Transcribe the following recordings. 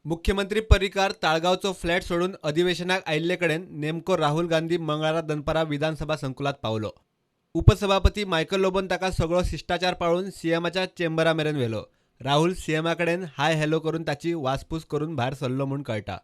मुख्यमंत्री पर्रीकार ताळगांवचो फ्लॅट सोडून अधिवेशनाक आयिल्ले कडेन नेमको राहुल गांधी मंगळारा दनपारा विधानसभा संकुलात पावलो. उपसभापती मायकल लोबोन ताका सगळो शिश्टाचार पाळून सीएमाच्या चेंबरा मेरेन व्हेलो. राहुल सीएमा कडेन हाय हॅलो करून ताची वासपूस करून भायर सरलो म्हूण कळटा.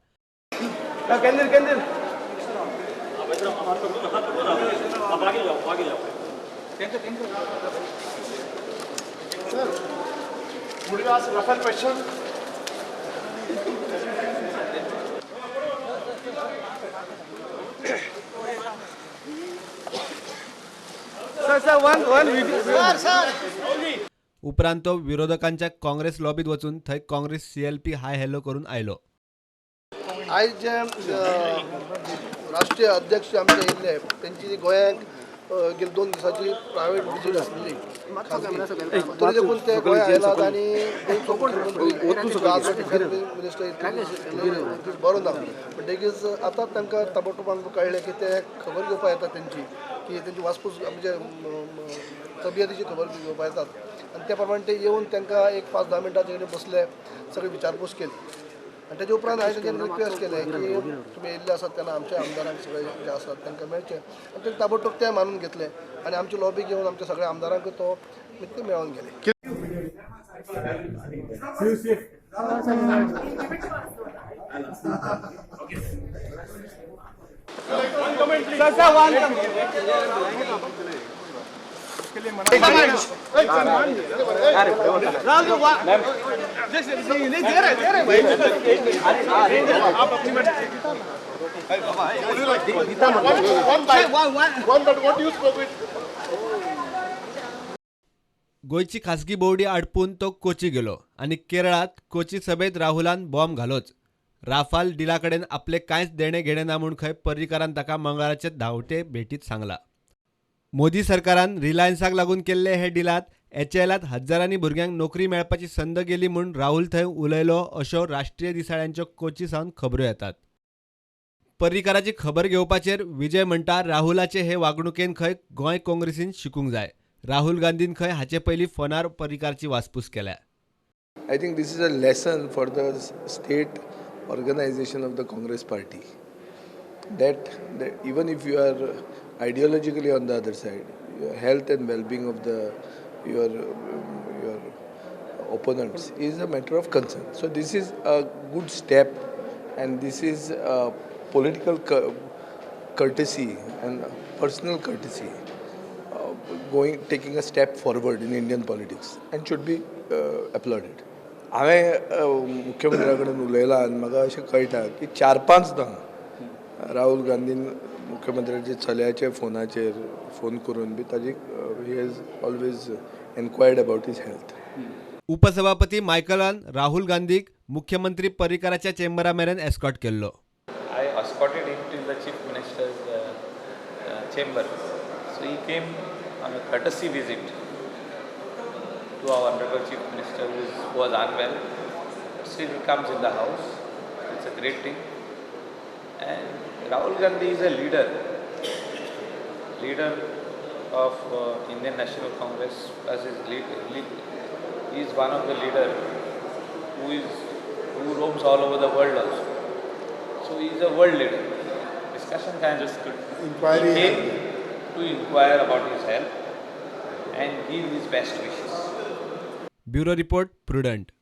उपरांत तो विरोधकांच्या काँग्रेस लॉबीत वचून थंय काँग्रेस सीएलपी हाय हॅलो करून आयलो. आयज जे राष्ट्रीय अध्यक्ष आमचे येयल्ले तेंची गोंयांक गेले 2 दिसांची प्रायवेट विजीट आसलेली, तरी देखून ते गोंया आयलात आनी गोंयचो मुख्यमंत्री मिनिस्टर बरो ना म्हणटकीच आतां तांकां ताबडतोब आमकां कळ्ळें की ते खबर घेवपाक येता तेंची, की तेंची वासपूस म्हणजे तबियतीची खबर घेवपाक येतात आनी त्या प्रमाणे ते येवन तांकां एक 5-10 मिनटां तेणे बसले, सगळी विचारपूस केली आनी तेजे उपरांत हांवें तेंच्यांनी रिक्वेस्ट केलें की तुमी येयल्ले आसात तेन्ना आमच्या आमदारांक सगळे जे आसात तांकां मेळचें आनी ते ताबडतोब ते मानून घेतले आनी आमची लॉबीक येवन आमच्या सगळ्या आमदारांक तो ते मेळोवन गेले. गोंयची खासगी बोर्डी आडपून तो कोची गेलो आनी केरळांत कोची सभेत राहुलान बॉम्ब घालोच. राफाल डिला कडेन आपले कांयच देणे घेणे ना म्हूण खंय पर्रीकारान ताका मंगळाराचे धांवते भेटीत सांगला. मोदी सरकारान रिलायन्साक लागून केल्ले हे डिलात एचएलात हजारांनी भुरग्यांक नोकरी मेळपाची संद गेली म्हूण राहुल थंय उलयलो अश्यो राष्ट्रीय दिसाळ्यांच्यो कोची सावन खबऱ्यो येतात. पर्रीकाराची खबर घेवपाचेर विजय म्हणटा राहुलाचे हे वागणुकेन खंय गोंय काँग्रेसीन शिकूंक जाय. राहुल गांधीन खंय हाचे पयलीं फोनार पर्रीकारची वासपूस केल्या. I think this is a lesson for the state organization of the Congress party that even if you are ideologically on the other side, your health and well-being of the your opponents is a matter of concern. So this is a good step and this is a political courtesy and personal courtesy taking a step forward in Indian politics and should be applauded. हांवें मुख्यमंत्र्या कडेन उलयलां आनी म्हाका अशें कळटा की 4-5 राहुल गांधीन मुख्यमंत्र्याच्या चल्याच्या फोनाचेर phone करून बी ताजी he has always enquired about his health. उपसभापती मायकलान राहुल गांधीक मुख्यमंत्री पर्रीकाराच्या चेंबरा मेरेन एस्कॉर्ट केल्लो. I escorted him to the chief minister's chamber. So he came on a courtesy visit to our honorable chief minister who was unwell. Still he comes in the house. It's a great thing. And Rahul Gandhi is a leader of Indian National Congress. Plus he is one of the leader who roams all over the world also. So he is a world leader. Discussion kind of good. Inquiry. He came to inquire about his health and give his best wishes. Bureau Report, Prudent.